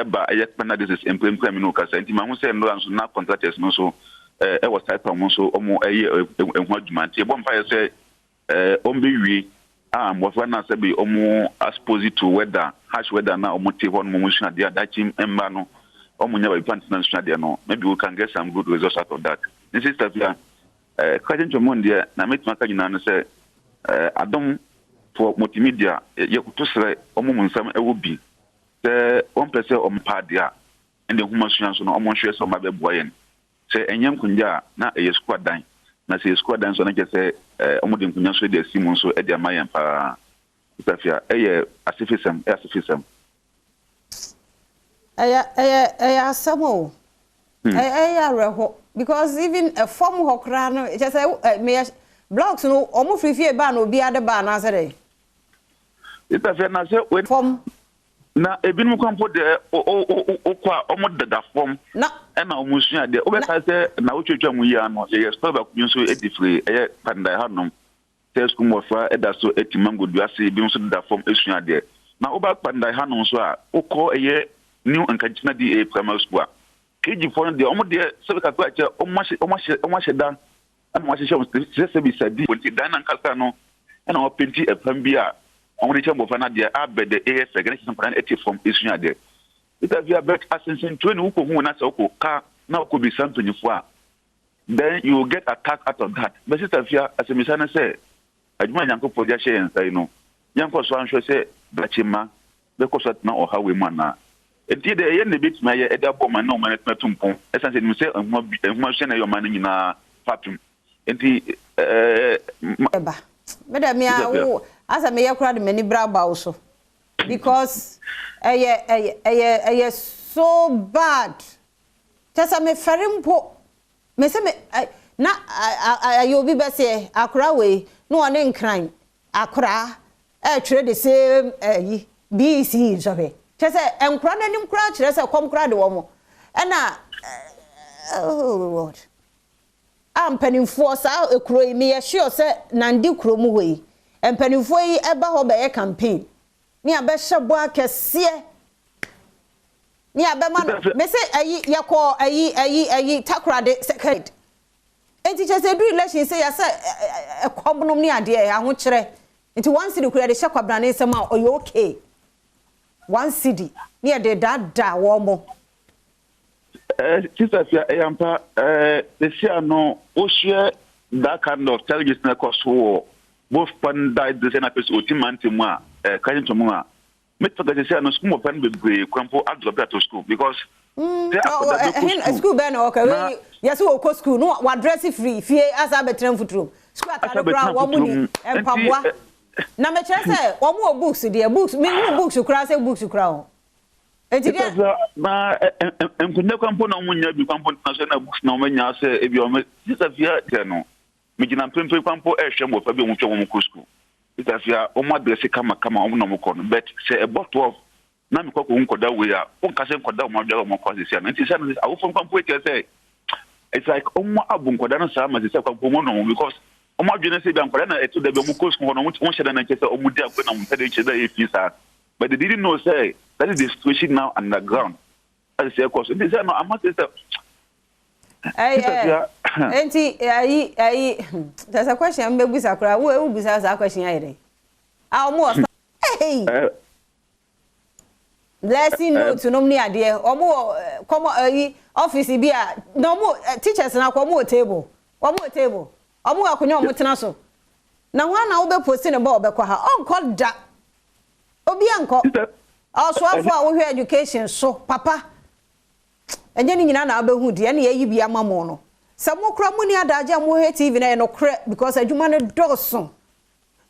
ɛba ɛyɛ Kpana district mprempren a me ne wo kasa nti mahu sɛ nnora nso na contractors no nso ɛwɔ site a wɔn nso wɔn ɛyɛ ɛho adwuma nti yɛbɔ mpaeɛ sɛ wɔn bɛwie a mmɔfra no a sɛbi wɔn expose to weather, harsh weather na wɔn te hɔ nom wɔn sua adeɛ a daakye mma no wɔn nya baabi pa ntena nsua adeɛ no, maybe we can get some good results out of that. Ne sister Fia, Krakyɛ ntwamu deɛ na mɛtumi aka nyinaa ne sɛ adom for multimedia yɛkoto srɛ wɔn mu nsɛm ɛwɔ bi sɛ wɔn pɛ sɛ wɔn pa adeɛ a ɛnde nhoma sua nso no wɔn nhwɛ sɛ wɔn ba bɛboa yɛn sɛ ɛnyɛ nkonwa a na ɛyɛ sukuu adan na sɛ ɛyɛ sukuu adan nso a na kyerɛ sɛ wɔn de nkonwa nso de asi mu nso de ama yɛn paa. Safia, ɛyɛ asefesɛm, ɛyɛ asefesɛm. Ɛyɛ ɛyɛ ɛyɛ asɛm o. Ɛyɛ awerɛho because even ɛfam hɔ koraa no kyɛ sɛ meyɛ blocks no wɔn firi fie baa na obiara de baa anaasɛ dɛ. Safia na sɛ wei. Fam. Na ebinom kora mpo deɛ wokɔ a wɔn deda fam ɛna wɔn sua adeɛ. Wobɛka sɛ na wotwatwa mu yi ano yɛyɛ story baako bi nso di firi ɛyɛ Kpandai hanom. Sɛ sukuu mmɔfra da so te mango dua ase, ebinom nso deda fam sua adeɛ. Na woba Kpandai hanom nso a, wokɔ ɛyɛ New Nkankyina DA Primary School a, KG foɔ no deɛ, wɔn deɛ sɛbi kakra kyɛ, wɔn ahyɛ, wɔn ahyɛ, wɔn ahyɛ da ɛna wɔn ahyehyɛ wɔn te sɛ sɛbi sadi. Nti dan no ankasa no ɛna wɔapenti ɛfam bi a wɔde kyerɛ mmɔfra no adeɛ abɛ dɛ ɛyɛ fɛ, na kyerɛ sɛ nkwadaa no te fam sua adeɛ. Sister Afia, but asensentuo ne wokɔhu na sɛ wokɔ ka na wokɔbisa mpanyinfoɔ a, then you will get attack out of that. But Sister Afia, asɛmmisa ne sɛ, adwuma a Nyankopɔn de ahyɛ yɛn nsa yi no, yɛnkɔ so anhwɛ sɛ daakye mma bɛkɔ so atena ɔhaw wei mu anaa? Enti deɛ ɛyɛ na ebetumi ayɛ de aboa ɔman na ɔman no atumi atu mpɔn, ɛsiane sɛ yɛnim sɛ nhoma bi, nhoma sua na ɛyɛ ɔman no nyinaa fapem. Enti ɛɛ ma. Ɛba. Me dɛ me Sister a Afia. wo asɛ meyɛ koraa de m'ani bere aba wo so. Because ɛyɛ so bad. Kyɛ sɛ mefɛre mpo. Me sɛ me na ɛyɛ obi bɛseɛ akora wei na ɔne Nkran akora ɛtwerɛ the same ɛyi BECE nsɔhwɛ. Kyɛ sɛ nkora n'anim koraa kyerɛ sɛ kɔm koraa de wɔn. Ɛna, oh Lord. A mpanimfoɔ saa ekuro yi, meyɛ sure sɛ Nandi kurom hɔ yi, mpanimfoɔ yi ɛba hɔ bɛyɛ campaign ne abɛhyɛ bɔ akɛseɛ ne abɛma no. Mese ɛyi yɛkɔ ɛyi Takoradi second, nti kyerɛ sɛ eduru election sɛ yɛsɛ ɛkɔm nom ne adeɛ ahokyerɛ, nti 1 cedi kura yɛde hyɛ kwabrane nsɛm a ɔyɛ okay, 1 cedi ne yɛde daadaa wɔn mo. Sister Fia, ɛyɛ ampa. Sesia no wohwɛ that kind of challenges na ɛkɔ so wɔ both Kpandai district na afei so Oti mantam mu a Krachi Nchumuru a mɛtumi ka sesia no, sukuu mmɔfra no bebree kwan mpo adrop out of school because sɛ akwadaa bɛkɔ school, school bɛn na ɔka wei? Yɛsɛ wɔkɔ school no, wadress firi fie asa abɛtena mfuturom, school atade koraa wɔn mu ni mpaboa, na mekyerɛ sɛ wɔn wɔ books deɛ, books mehu books koraa sɛ books koraa o, eti deɛ. Na nkonnwa kwan mpo na wɔn nya bi kwan mpo na so na books na wɔn nya sɛ ebi wɔn. Sister Fia, kyerɛ no megyina mpempem kwan mpo ɛrehwɛ mmɔfra bi a wɔn twɛ wɔn kɔ school. Sister Fia, wɔn adress kamakama, wɔn na wɔn kɔ no, but sɛ ɛbɔ 12 na mekɔ kɔ nkɔda wei a, wɔnka sɛ nkɔda wɔn adware wɔn kɔ asesi ano. Nti sɛ no awofo nkwa mpo kyerɛ sɛ it's like wɔn abo nkɔda no saa ma sisi akwa mpo wɔn nɔ, because wɔn adwene sɛ bi nkɔda na ɛto da bi wɔn kɔ sukuu hɔ no, wɔn hyɛ da na nkyɛn sɛ wɔn di agorɔ na wɔn mpɛ de kyerɛ dɛ ɛyɛ fi saa, but they didn't know say that is the situation now underground as ɛsɛ ɛkɔ so. Nti sɛ no ama sɛ Ɛyɛ nti ayi kyerɛ sɛ question mbɛbusa koraa, wo ewu busa saa question ayɛ dɛ a wɔn wɔ hey lesson note nom ne adeɛ, wɔn wɔ kɔmɔ ayi office bi a na wɔn teachers na kɔ, wɔn wɔ table, wɔn wɔ akonnwa wɔn tena so, na wɔn na wɔbɛ post ne bɔ ɔbɛkɔ ha, ɔnkɔ da, obi ankɔ. Ɔsoafo a wohwɛ education so papa, ɛnyɛ ne nyinaa na wobɛhu deɛ ɛne yɛyi bi ama mo no sɛ mo kora mo ni adagye a mohwɛ TV no, ɛyɛ nokorɛ because adwuma no dɔɔso,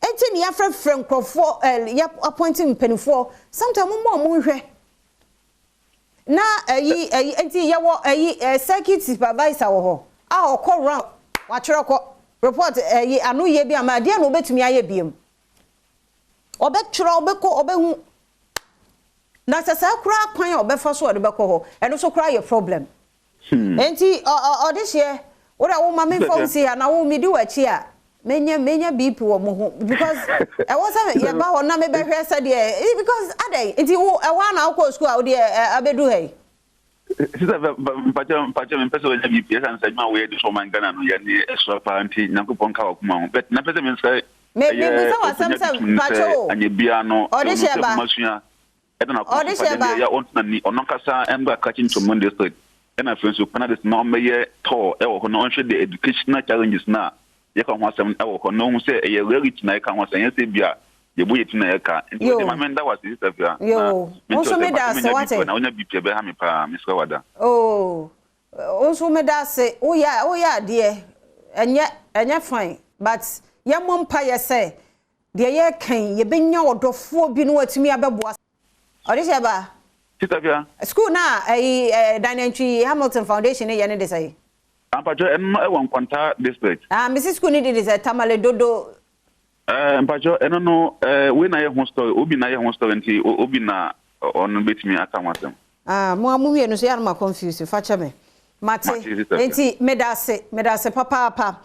nti ne yɛafrɛfrɛ nkurɔfoɔ, ɛ yɛ appoint mpanimfoɔ. Sometimes mo mo a mohwɛ na ɛyi nti yɛwɔ ɛyi ɛ circuit supervisor wɔ hɔ a ɔkɔ round, watwerɛ kɔ report, ɛyi ano yie bi ama adeɛ na obɛtumi ayɛ biem, ɔbɛtwerɛ, ɔbɛkɔ, ɔbɛhu na sɛ saa koraa kwan a ɔbɛfa so a ɔde bɛkɔ hɔ, ɛno nso koraa yɛ problem. Nti ɔde hyɛ wode wo ma memfa wo si ha na wo medi w'akyi a menya BP wɔ mo ho, because ɛwɔ sɛ yɛba hɔ na mebɛhwɛ sɛdeɛ, because adɛn nti wo ɛhɔ a na wokɔ sukuu a wode abɛdu ha yi? Sister, mpakyɛ, mpakyɛ, mempɛ sɛ wɔnya BP ɛsiane sɛ adwuma a woyɛ de so ɔman Ghana no yɛne ɛsora paa, nti Nyankopɔn ka wakoma ho, but na pɛ sɛ mensɛ Mebusa w'asɛm sɛ mpakyɛ o. Anyɛ biara no Ɔde hyɛ ba. Masua ɛna na Ɔde hyɛ ba. Yɛ ɔntena ni ɔno ankasa ɛmbra Krachi Nchumuru district ɛna afei nso Kpandai district na ɔmmɛyɛ tour ɛwɔ hɔ na ɔnhwɛ the educational challenges na yɛka ho asɛm ɛwɔ hɔ na ɔhu sɛ ɛyɛ reality na yɛka ho asɛm, ɛnyɛ sɛ bi a yɛbɔ yɛ ti na yɛka. Nti wɔde ma menda wase, Sister Fia. Yo, wo nso meda ase, wate. Na wonya BP ɛbɛha me paa, mesrɛ wada. Oh, wo nso meda ase. Woyɛ adeɛ, ɛnyɛ fine, but yɛmmɔ mpa yɛ sɛ deɛ yɛrekan yɛbɛnya ɔdɔfoɔ bi na watumi abɛboa. Ɔde hyɛ ba. Sister Fia. School na ɛyi Daniel Hamilton Foundation ne yɛ ne de sɛ? Ampatwɛ, ɛno no ɛwɔ Nkwanta district. Ah, mesi school ne de sɛ Tamale Dodo. Mpatwɛ, ɛno no wei na yɛ ho story, obi na yɛ ho story, nti obi na ɔno bɛtumi aka ho asɛm. Ah, mo a mo mmienu so yɛ anoma confuse, fa kyɛ me. Mate. Nti meda ase, meda ase papaapa.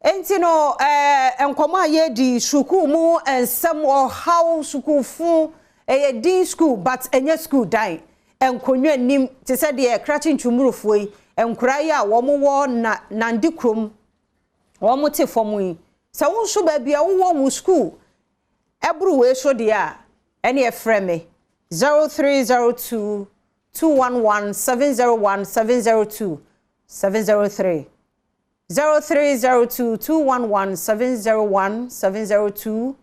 Nti no nkɔmɔ a yɛdi, sukuu mu nsɛm ɔhaw, sukuufo ɛyɛ din school but ɛnyɛ school dan, nkonnwa nim te sɛ deɛ Krakye Ntwumurufoɔ yi, nkwaraa yi a wɔn wɔ na Nandi kurom, wɔn te fam yi, sɛ wo nso baabi a wowɔ wo school ɛboro wei so deɛ a, ɛne ɛfrɛ me 0302 211 701 702 703, 0302 211 701 702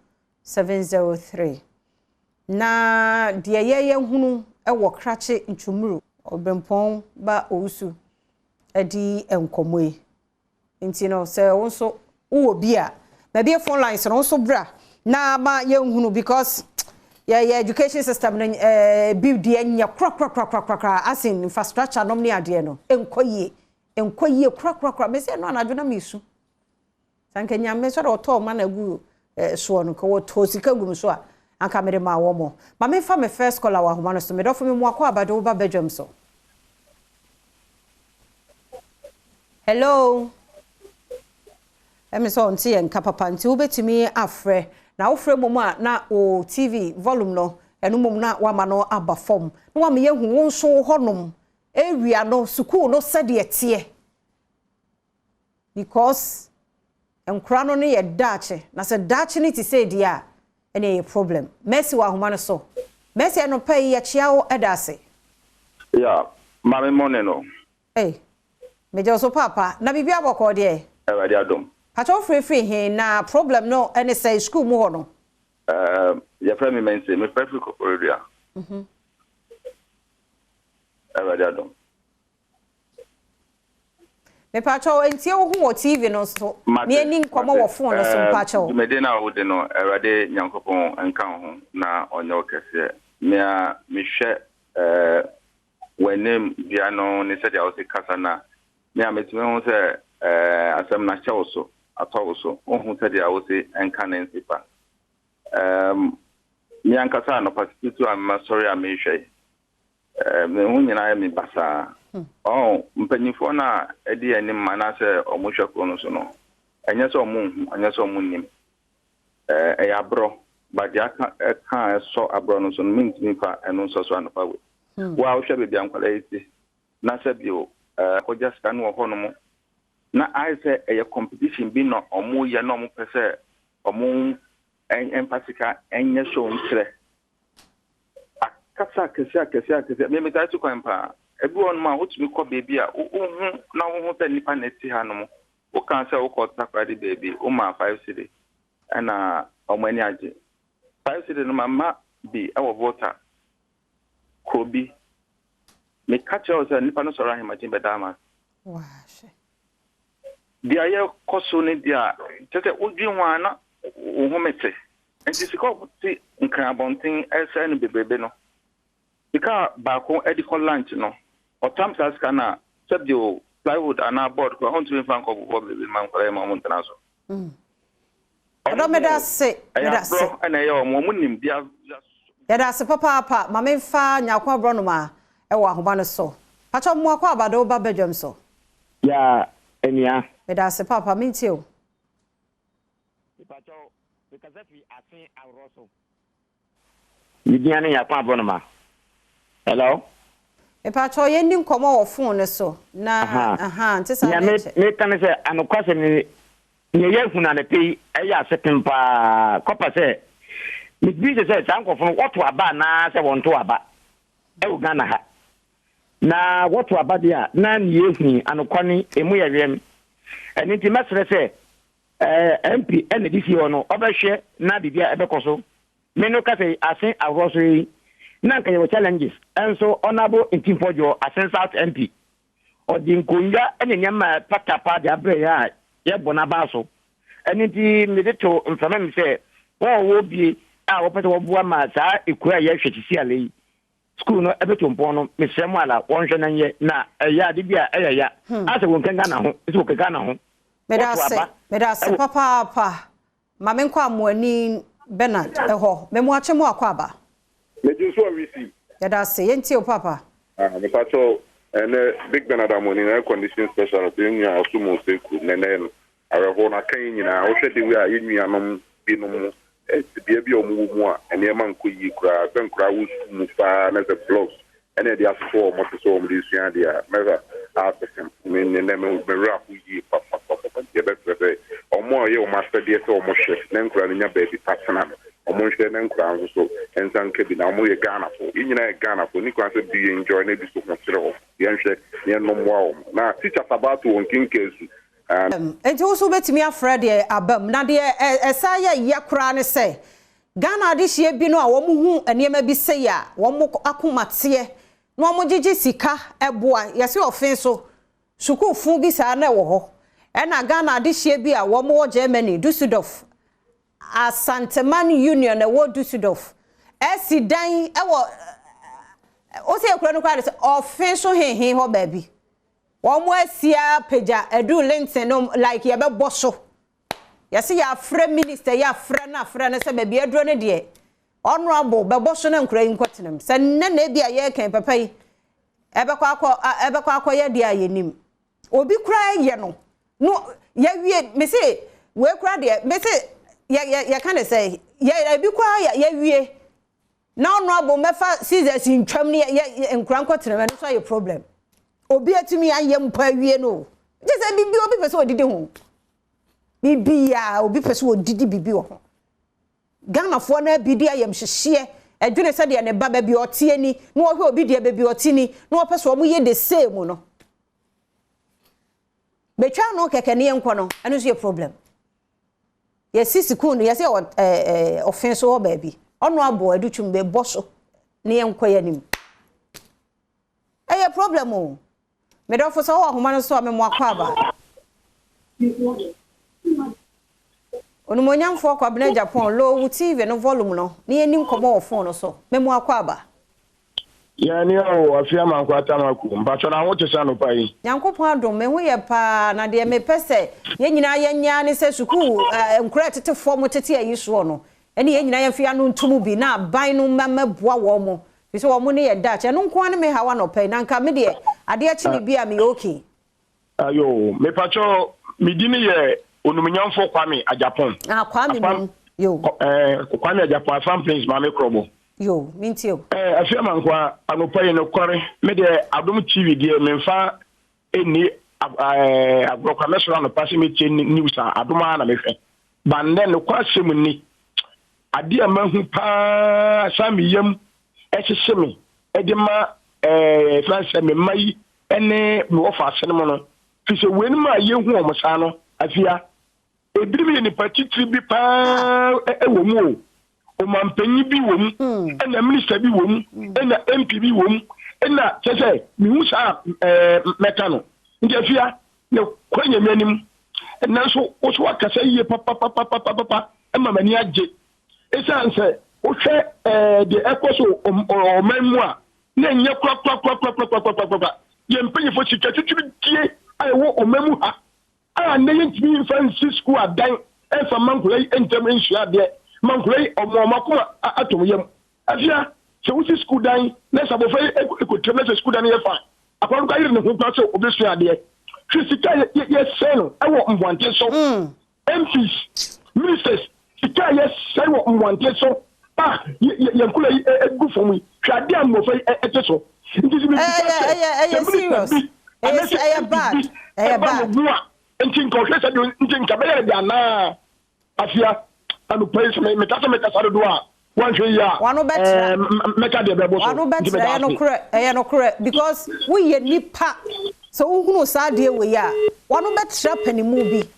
703. Na deɛ yɛyɛ hunu wɔ Krakye Ntwumuru, Ɔbɛnpɔn ba Owusu ɛdi nkɔmmɔ yi, nti no sɛ wo nso wowɔ bi a, baabi phone lines no nso bra na ma yɛnhunu, because Yɛ education system no bi deɛ nyɛ korakorakorakorakora, as in infrastructure nom ne adeɛ no nkɔ yie, nkɔ yie korakorakora. Mɛ sɛ ɛno anadwo na mesu sanka Nyame sɛ ɔtɔɔ ma no agu soɔ no, nka wɔtɔɔ sika gu m so a, anka mede ma wɔ mo. Ma memfa me first caller wɔ ahoma no so. Medɔfo, me mu akɔ abade woba badwam so. Hello, ɛmi sɛ ɔnte yɛn nka papa, nti wobɛtumi afrɛ na wofrɛ mmom a, na o TV volume no ɛno mmom na wama no aba fam na wama yɛhu wo nso hɔnom area no, sukuu no sɛdeɛ teɛ, because nkora no yɛ daakye, na sɛ daakye no te sɛ deɛ a, ɛne ɛyɛ problem. Mercy wɔ ahoma no so. Mercy, ɛno pɛ yi, yɛkyia wo, ɛda ase. Yeah, maame, morning no. Ei, megye wo so paapa. Na biribi abɔkɔɔ deɛ? Awurade adom. Patwa, wo firifiri he na problem no ɛne sɛ sukuu mu hɔ no? Yɛfrɛ me Mɛnse, mefrɛ firi Koforidua. Awurade adom. Mepakyɛw, ntie wo ho wɔ TV no so na yɛni nkɔmmɔ wɔ phone no so, mpakyɛw. Dwumadi no a wode no, Awurade Nyankopɔn nka wo ho na ɔnyɛ wo kɛseɛ. Mea mehwɛ w'anim dua no ne sɛdeɛ wose kasa no a, mea metumi hu sɛ asɛm no ahyɛ wo so, atɔ wo so. Wohu sɛdeɛ wose nka ne nsi fa. Me ankasa anɔpa tutu a masɔre a mehwɛ yi, me ho nyinaa yɛ me basaa. Ɔn mpanyinfoɔ no a ɛdi anim anaasɛ ɔmo hwɛ kuro no so no, ɛnyɛ sɛ ɔmo nhu, ɛnyɛ sɛ ɔmo nim. Ɛyɛ aborɔ, but deɛ aka ɛka a ɛsɔ aborɔ no so no, mentumi fa ɛno nsɔ so anɔpa wei. Wo a wohwɛ baabi a nkwadaa yi te na sɛ bio kɔgya sika no wɔ hɔnom na ayɛ sɛ ɛyɛ competition bi na ɔmo yɛ na ɔmo pɛ sɛ ɔmo ɛmfa sika ɛnyɛ show nkyerɛ akasa akɛse akɛse akɛse. Mmemmisa tu kwan paa, ebi wɔ nom a wotumi kɔ beebi a wohu na wohu sɛ nipa na ɛte ha nom. Woka sɛ wokɔ Takoradi beebi, woma 5 cedi ɛna ɔmo ani agye. 5 cedi no, mama bi ɛwɔ Volta kuro bi, meka kyerɛ wo sɛ nipa no sɔrɔ ahemakye bɛda ama deɛ yɛkɔ so ne deɛ a kyerɛ sɛ wodwi ho a na wo ho mete. Nti sika a ɔte Nkran abɔnten ɛsɛ no bebrebe no, sika baako de kɔ lunch no, ɔtam saa sika no a, sɛbio plywood anaa board kora ɔntumi mfa nkɔ bobɔ bebrebe ma nkɔla yi ma ɔmo ntena so. Ɔdɔ, meda ase. Ɛyɛ meda ase. Aborɔ ɛna ɛyɛ ɔmo nim bia. Yɛda ase papaapa. Ma memfa Nyako Aborɔnom a ɛwɔ ahoma no so. Patwɛ, mmoakɔ abade woba badwam so. Ya, enua. Meda ase paapa, mentie o. Mepakyɛw, mekasa fi Ase Aworɔ so. Media ne Nyako Aborɔnoma. Hello. Mepakyɛw, yɛnni nkɔmmɔ wɔ phone no so na aha nte saa. Nea meka ne sɛ anokwasɛm ne nea yɛahu no anɔpɛ yi ɛyɛ asɛpem paa kɔpa sɛ metumi sɛ saa nkɔfo no wɔto aba anaa sɛ wɔnto aba ɛwɔ Ghana ha, na wɔto aba deɛ a, na nea yɛhu anokwa ne emu yɛ wiem. Ɛno nti mɛsrɛ sɛ MP ɛna de si hɔ no, ɔbɛhwɛ na biribi a ɛbɛkɔ so. Me no kasa yi, Ase Ahorɔ so yi na nka yɛwɔ challenges, ɛnso Honourable Ntimfɔdwoɔ, Asen South MP, ɔde nkonnwa ne nneɛma patapa de abrɛ yɛn a yɛbɔ n'aba so. Ɛno nti mede to mframa mi sɛ wɔn a wɔwɔ bie a wɔpɛ sɛ wɔboa ma saa ekura a yɛhwɛ sisi ale yi sukuu no ɛbɛto mpɔn no, mesrɛ mu ala wɔnhwɛ na nyɛ na ɛyɛ ade bi a ɛyɛ ya asɛ wɔn nka Ghana ho sɛ wɔka Ghana ho. Meda Wɔto ase. aba. Meda ase papaapa. Ma menkɔ Amoani Bernard ɛhɔ. Memoakye mu, akɔ aba. Megye nso a wisi. Yɛda ase, yɛntie o papa. Mepakyɛw, ɛnɛ Big Bernard Amoni na air condition specialist, yɛn nua ɔso mu ɔsɛ kurom na ɛnɛ no awerɛhoɔ no aka yɛn nyinaa. Wohwɛ de wei a, yɛn nuanom binom tebea bi a wɔn wɔ mu a nneɛma nkɔ yie koraa, sɛ nkoraa wɔ sukuu mu paa na sɛ blocks ɛna yɛde atoto wɔn te sɛ wɔn de sua adeɛ a mɛsa asɛsɛm me ne nɛ me werɛ aho yie papapapa. Nti yɛbɛsrɛ sɛ wɔn a ɔyɛ wɔn asɛdeɛ sɛ wɔn hwɛ na nkoraa no nya baabi pa tena no, wɔn nhwɛ na nkoraa nso so nsa nka bi na wɔn yɛ Ghanafo. Yɛn nyinaa yɛ Ghanafo ne kwan sɛ bi yɛ enjoy na bi so ho kyerɛ wɔn. Yɛnhwɛ na yɛn mmoa wɔn na teachers abato wɔn kinka. Nti wo nso wobɛtumi afrɛ deɛ aba mu na deɛ ɛsa yɛ ya koraa ne sɛ Ghana adehyeɛ bi no a wɔn hu nneɛma bi sɛ a wɔn akoma teɛ na wɔn gyegye sika ɛboa yɛsɛ ɔfe so sukuufo bi saa na ɛwɔ hɔ. Ɛna Ghana adehyeɛ bi a wɔn wɔ Germany, Dusseldorf, Asanteman Union ɛwɔ Dusseldorf. Asi dan wɔ wo sɛ kuro no koraa de sɛ ɔfe so hehe hɔ baabi. Wɔn asi apagya aduru lintel no like yɛbɛbɔ so. Yɛse yɛafrɛ minister, yɛafrɛ no afrɛ no sɛ baabi aduro no deɛ honorable bɛbɔ so na nkura yi nkɔtena mu. Sɛ nnɛ na ebi a yɛreka papa yi ɛbɛkɔ akɔ ɛbɛkɔ akɔyɛ deɛ a yɛnim. Obi koraa yɛ no no yɛwie me se wei koraa deɛ me se yɛ yɛ yɛka ne sɛ yɛ ebi koraa yɛ yɛwie na honorable mɛfa scissors ntwam ne yɛ yɛ nkura nkɔtena mu, ɛno nso ayɛ problem. Obi atumi ayɛ mpo awie no gye sɛ bibi obi pɛ sɛ odidi ho, bibi a obi pɛ sɛ odidi bibi wɔ ho. Ghanafoɔ no bi de ayamhyehyeɛ ɛdwene sɛdeɛ ne ba baabi ɔteɛ ni na ɔhwɛ obi deɛ baabi ɔte ni na ɔpɛ sɛ ɔmo yɛ the same no betwa no kɛkɛ ne yɛnkɔ no, ɛno nso yɛ problem. Yɛsi sukuu no yɛsɛ ɛwɔ ɛɛ ɛɛ ɔfin so hɔ baabi, ɔno abɔ adutwum bɛbɔ so ne yɛnkɔ yɛ anim, ɛyɛ problem o. Medɔfo, sɛ wɔwɔ ahoma no so a, memo akɔ aba. Onimonyamfoɔ Kwabena Japan, low wo TV no volume no ne yɛni nkɔmmɔ wɔ phone no so. Memo akɔ aba. Yɛne o afi amankɔ atamaku mpatwɔ na ho te sɛ anɔpa yi. Nyankopɔn adom, me ho yɛ paa. Na deɛ mepɛ sɛ yɛn nyinaa yɛnyɛ ne sɛ sukuu nkora tete fam tete ayi soɔ no ɛne yɛn nyinaa yɛmfa yɛn ano ntom bi na aban no mmɛboa wɔn mo fi sɛ wɔn ne yɛ daakye. Ɛno nko ara ne me haw anɔpa yi, na nka me deɛ adeɛ kye me bi a, meyɛ okay. Ayo, mepatwɔ, me din yɛ Onumunyamfo Kwame Agyapong. Ah, Kwame mu yo. Kwame Agyapong, Afram Plains, Maame Korɔbɔ. Yo, mintie o. Afi amankwa anɔpa yi no kɔre, me deɛ Adom TV deɛ memfa ɛnni agorɔ kwa. Mɛsɔrɔ anɔpa sɛ metie news a, Adom ara na mehwɛ. Ba nnɛ nokwa asɛm ni, adeɛ a mahu paa saa me yam ɛhyehye me ɛde ma fɛn sɛ me mma yi ɛne me wɔfa ase no mu no fi sɛ weinom a yɛhu wɔn saa no, afia ebinom yɛ nipa titiri bi paa ɛwɔ mu o, ɔmampanyin bi wɔ mu, ɛna minister bi wɔ mu, ɛna MP bi wɔ mu, ɛna kyɛ sɛ mehu saa mɛka no. Nti afia ne kwan nyame anim, nanso woso akasa yie papapapapapa ɛma m'ani agye, ɛsiane sɛ wohwɛ deɛ ɛkɔ so ɔman mu a na ɛnyɛ korakorakorakorakorakorakora. Yɛn mpanyinfoɔ sika titiri die a ɛwɔ ɔman mu ha a nnɛ yɛntumi mfa nsi sukuu adan ɛmfa ma nkwadaa yi ntɛm nsua adeɛ ma nkwadaa yi ɔmo akoma atɔm yam. Afia, sɛ wosi sukuu dan na sɛ abɔfra yi ekɔtɛm na sɛ sukuu dan no yɛ fa, akwadaa no kɔ ayere ne ho kora sɛ obɛsua adeɛ. Hwɛ sika yɛsɛe no ɛwɔ mmɔnten so, MPs, ministers, sika a yɛsɛe wɔ mmɔnten so a yɛn nkwadaa yi egu fam yi. Hwɛ adeɛ a mmɔfra yi ɛte so. Nti sɛ mebisa sɛ minister bi anaasɛ MP bi ɛba no mu a, nti nka ɔhwɛ sɛ deɛ nti nka bɛyɛ de anaa? Afia, anɔpa yi sɛ meka sɛ mekasa dodoɔ a, wanhwɛ yi a wano bɛtra. Mɛka deɛ bɛbɔ so. Wano bɛtra, ɛyɛ nokorɛ, ɛyɛ nokorɛ, because woyɛ nipa sɛ wohunu saa adeɛ wei a, wano bɛtra panimu bi,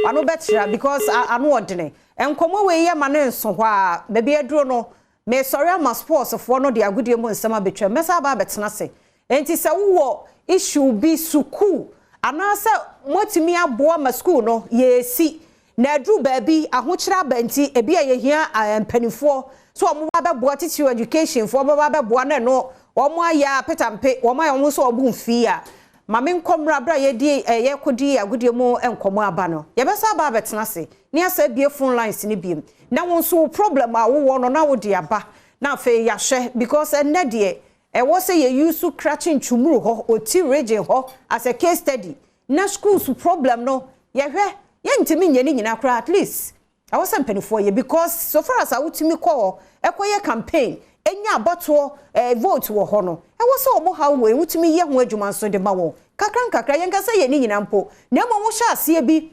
wano bɛtra because ano ɔdene. Nkɔmmɔ wei yɛ ma ne nso hɔ a baabi aduro no mesɔre ama sportsfoɔ no de agodie mu nsɛm abɛtwam. Mɛsa aba abɛtena ase. Nti sɛ wowɔ issue bi, sukuu anaasɛ moatumi aboa ma sukuu no yɛsi na aduru baabi ahokyerɛ aba, nti ebi a yɛhia mpanimfoɔ so wɔn ba bɛboa, titiri education foɔ bɛba bɛboa na ɛno wɔn ayɛ apetampe, wɔn ayɛ wɔn nso wɔn mfii a maame nkɔmmra abere a yɛdi yɛkɔdi agodie mu nkɔmmɔ aba no, yɛbɛsa aba abɛtena ase ne asa abie phone lines ne biem na wɔn nso problem a wowɔ no na wode aba na afei yɛahwɛ, because ɛnnɛ deɛ ɛwɔ sɛ yɛ use Krachi Nchumuru hɔ, Oti Region hɔ as a case study na schools problem no yɛhwɛ. Yɛntumi nyɛ ne nyinaa koraa, at least ɛwɔ sɛ mpanimfoɔ yɛ, because so far as a wotumi kɔ hɔ ɛkɔyɛ campaign enya abatoɔ vote wɔ hɔ no, ɛwɔ sɛ ɔmo ha wei wotumi yɛ ho adwuma nso de ma wɔn kakra nkakra. Yɛn kasa yɛ ne nyinaa mpo na mmom wohyɛ aseɛ bi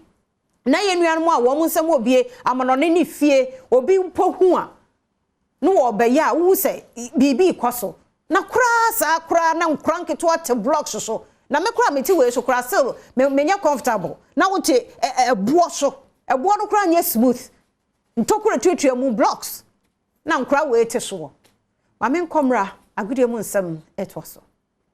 na yɛn nuanom a wɔn nsɛm wɔ bie amanɔne ne fie obi mpo hu a na wɔbɛyɛ a wohu sɛ biribi kɔ so na koraa saa koraa na nkora nketewa te blocks so na me koraa mete wei so koraa still me menyɛ comfortable na wote ɛboɔ so, ɛboɔ no koraa nyɛ smooth, ntokuro tuatua mu, blocks na nkora wei te soɔ. Maame nkɔmmra agodie mu nsɛm ɛtoa so.